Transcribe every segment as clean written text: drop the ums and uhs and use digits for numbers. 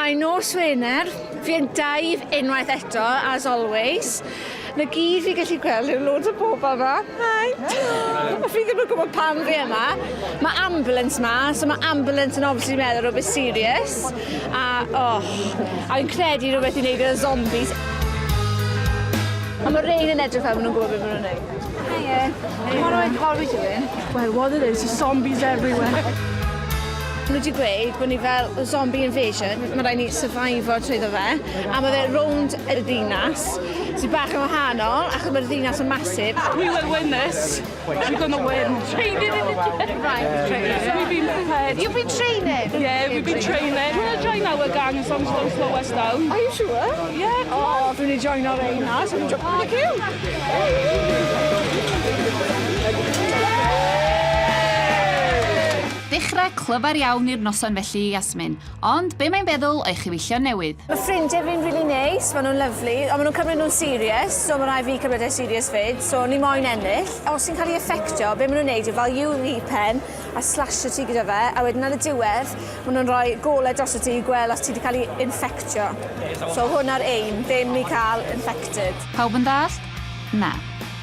Mae'n nos Wener, fi yn dive unwaith eto, as always. 'Na gyd fi gallu gweld yw loads o bobl 'ma. Hi! Helo! Fi ddim yn gwybod pam fi yma. Mae ambulance 'ma, so mae ambulance yn obviously meddwl rhywbeth serious. A, oh, a fi'n credu rhywbeth i wneud gyda zombies. A mae rhein yn edrych fel maen nhw'n gwybod beth maen nhw'n wneud. Hiya. What are, we, what are we doing? Well, what it is, is zombies everywhere. Nhw wedi gweud bod ni fel zombie invasion, mae rhaid ni survivor trwyddo fe, a mae fe rownd y ddinas, sydd bach yn wahanol, achos mae'r ddinas yn massive. We will win this. We're gonna win. Training in the gym. Right, training. We've been prepared. You've been training? Yeah, we've been training. Do you want to join our gang as long as you don't slow us down? Are you sure? Yeah, come Oh, fi'n mynd i join o'r ein na, so fi'n jump in the queue. Dechrau clyfar iawn i'r noson felly, Yasmin. Ond be mae'n feddwl o'i chyfeillion newydd? Mae ffrindiau fi'n really neis, maen nhw'n lyfli, ond maen nhw'n cymryd nhw'n serious, so mae rhaid fi cymryd e serious fyd, so ni moyn ennill. Os ti'n cael ei effectio, be maen nhw'n neud yw fel UV pen a slasio ti gyda fe, a wedyn ar y diwedd, maen nhw'n rhoi golau drosto ti i gweld os ti wedi cael ei infectio. So hwnna'r aim, ddim i cael infected. Pawb yn dallt? Na.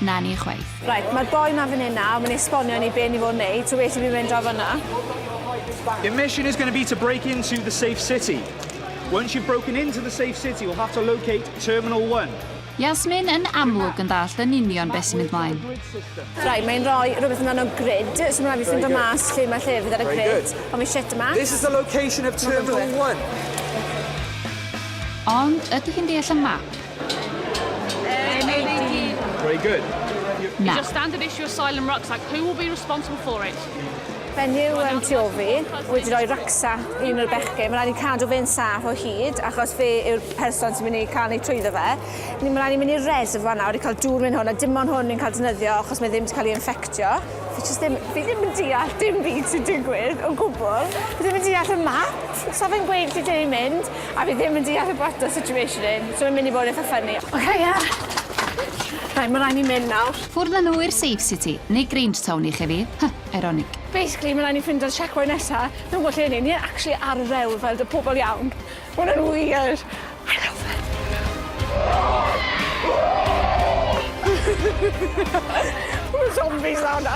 Na ni chwaith. Right, mae'r boi 'ma fan hyn nawr, mae'n esbonio ni be ni fod yn neud, so well i fi mynd draw fan'na. Your mission is going to be to break into the safe city. Once you've broken into the safe city, you'll have to locate Terminal 1. Yasmin yn amlwg yn dallt yn union beth sy'n mynd mlaen. Right, mae'n rhoi rhywbeth amdano grid, so mae'n rhaid fi ffindo mas lle mae llefydd ar y grid, ond fi shit yma. This is the location of Terminal 1. Ond ydy hi'n deall y map? Very good. Na. It's your standard issue asylum rucksack. Who will be responsible for it? Fenyw um, tu ôl fi wedi rhoi rucksack i un o'r bechgyn. Mae'n rhaid i cadw fe'n saff o hyd, achos fe yw'r person sy'n mynd i cael ei trwyddo fe. Ni mae'n rhaid i mynd i'r reservoir nawr i cael dŵr mewn hwn, a dim ond hwn ni'n cael defnyddio achos mae ddim wedi cael ei infectio. Fi jyst ddim, fi ddim yn deall dim byd sy'n digwydd o gwbl. Fi ddim yn deall y map. So fe'n gweud lle dyn ni'n mynd, a fi ddim yn deall y bot o'r situation hyn, so mae'n mynd i fod eitha funny. Oce, ie. Right, mae rhaid ni mynd nawr. Ffwrdd â nhw i'r Safe City, neu Grangetown i chi fi. Huh, ironic. Basically, mae rhaid ni ffindo'r checkpoint nesa. Dwi'n gwybod lle ni. Ni actually ar y rewl fel 'da pobl iawn. Ma' hwnna'n weird. I love it. Mae zombies lawr 'na.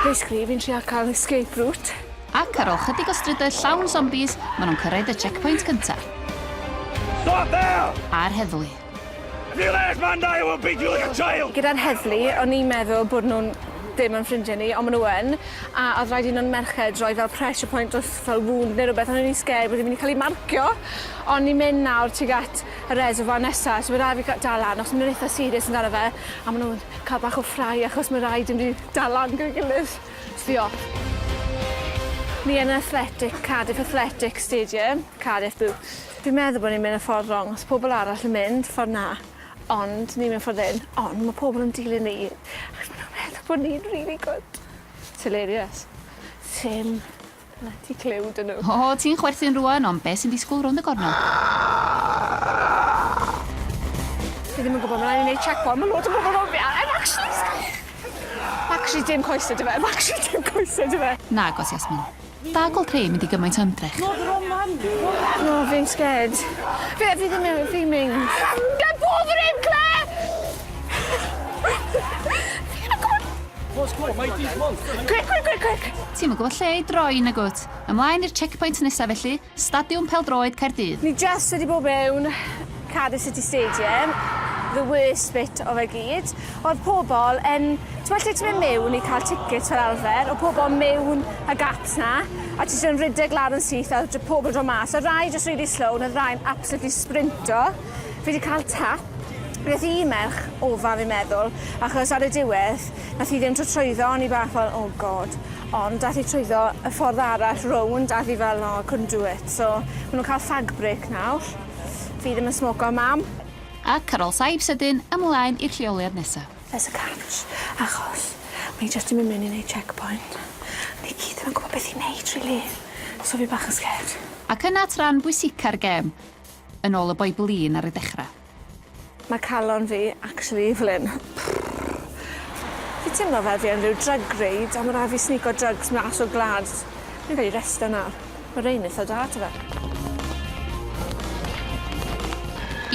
Basically, fi'n trio cael escape route. Ac ar ôl chydig o strydoedd llawn zombies, maen nhw'n cyrraedd y checkpoint cynta. Stop there! A'r heddlu. If you let this man die, I will beat you like a child! Gyda'r heddlu, o'n i'n meddwl bod nhw'n ddim yn ffrindiau ni, ond maen nhw yn. A oedd rhaid un o'n merched roi fel pressure point dros fel wound neu rhywbeth, ond o'n i'n scared bod hi'n mynd i cael ei marcio. Ond ni'n mynd nawr tuag at y reservoir nesa, so mae rhaid fi dal lan, os maen nhw'n eitha serious amdano fe, a maen nhw'n cael bach o ffrae achos mae rhaid i ni dal lan gyda'i gilydd. So fi off. Ni yn Athletic, Cardiff Athletic Stadium, Cardiff Boo. Fi'n meddwl bod ni'n mynd y ffordd rong, os pobl arall yn mynd ffordd 'na, ond ni'n mynd ffordd hyn, ond ma' pobl yn dilyn ni, achos ma' nw'n meddwl bod ni'n rili good. It's hilarious. Sim bloody cliw 'da nhw. O, ti'n chwerthin rŵan, ond be' sy'n disgwyl rownd y gornel? Fi ddim yn gwbod, ma' rai' ni neud checkpoint, ma' lot o bobl rownd fi a I'm actually scared. Ma' actually dim coese 'da fe, ma' actually dim coese 'da fe. Nagos, Yasmin. Da gweld rhei mynd i gymaint o ymdrech. No, the wrong man. No, fi'n scared. Fi fi ddim yn fi'n mynd. Get over him, Claire! Quick, quick, quick, quick! Ti'm yn gwybod lle i droi nagwt? Ymlaen i'r checkpoint nesa felly, Stadiwm Pêl-droed Caerdydd. Ni jyst wedi bod mewn Cardiff City Stadium, the worst bit o fe gyd. O'dd pobol yn t'mod lle ti'n mynd miwn i ca'l tickets fel arfer, o' pobol miwn y gaps 'na, a ti jyst yn rhedeg lawr yn syth a dy- pobol dod mas. O' rai jyst rili slow ne' o'dd rai'n absolutely sprinto. Fi 'di ca'l tap. Nath un merch ofa fi'n meddwl, achos ar y diwedd nath hi ddim do' trwyddo o'n i bach fel oh God. Ond dath hi trwyddo y ffordd arall rownd a o'dd hi fel oh I couldn't do it so ma' nw'n ca'l fag break nawr. Fi ddim yn smoco mam. Ac ar ôl saib sydyn, ymlaen i'r lleoliad nesa. There's a catch, achos ma' hi jyst 'di myn' mewn i neud checkpoint. Ni gyd ddim yn gwbo beth i neud rili. So fi bach yn scared. Ac yna at ran bwysica'r gêm. Yn ôl y boi blin ar y dechra. Mae calon fi actually fel 'yn. Fi teimlo fel fi yn ryw drug raid a ma' rai' fi sneako drugs mas o'r gwlad. Fi'n ca'l 'i resto nawr. Mae rhein eitha da, ta fe.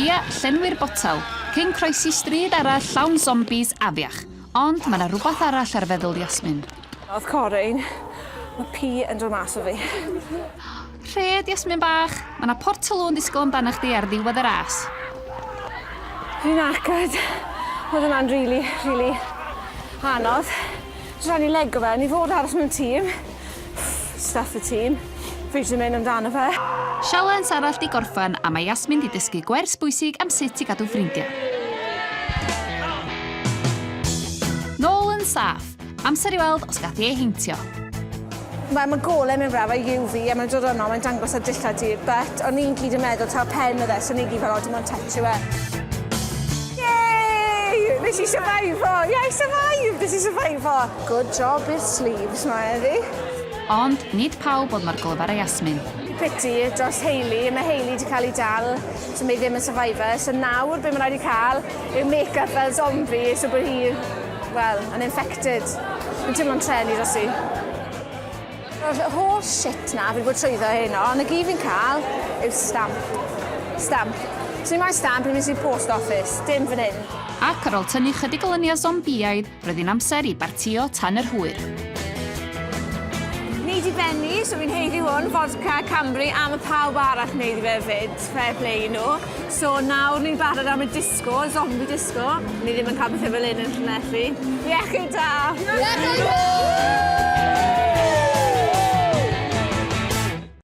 Ia, llenwi'r botel, cyn croesi stryd arall llawn zombies afiach. Ond mae 'na rhywbeth arall ar feddwl Yasmin. Oedd Corin, mae pi yn dod mas o fi. Rhed, Yasmin bach, mae 'na portalŵ yn disgwyl amdano chdi ar ddiwedd y ras. Fi'n knackered. Oedd hwnna'n rili, rili anodd. Jyst rhaid ni lego fe, ni fod aros mewn tîm. Stuff y tîm. Fi jyst yn mynd amdano fe. Sialens arall 'di gorffen a mae Yasmin 'di dysgu gwers bwysig am sut i gadw ffrindiau. Nôl yn saff. Amser i weld os gath hi ei heintio. Wel ma' gole mynd fel UV a mae'n dod yno mae'n dangos ar dillad ti but o'n i'n gyd yn meddwl taw pen oedd e so o'n i gyd fel o dim ond touch yw e. Yay! Nes i survivor! Yeah, I survived! Nes i survivor! Good job i'r sleeves 'ma heddi. Ond nid pawb oedd mor glyfar â Yasmin. Pity dros Hayley, mae Hayley 'di cael ei dal so mae ddim yn survivor so nawr be' ma' raid i cael yw make-up fel zombie so bod hi, wel, yn infected. Fi'n teimlo'n trueni dros hi. Yr holl shit 'na fi 'di bod trwyddo heno, 'na gyd fi'n cael yw stamp. Stamp. So ni moyn stamp yn mynd i'r post office, dim fan hyn. Ac ar ôl tynnu chydig o luniau zombïaidd, roedd hi'n amser i bartïo tan yr hwyr. Ni 'di bennu, so fi'n haeddu hwn, vodka, Cambry, a ma' pawb arall yn haeddu fe 'fyd, fair play i nhw. So nawr ni'n barod am y disco, zombie disco. Ni ddim yn cael pethe fel 'yn yn Llanelli. Iechyd da! Iechyd da!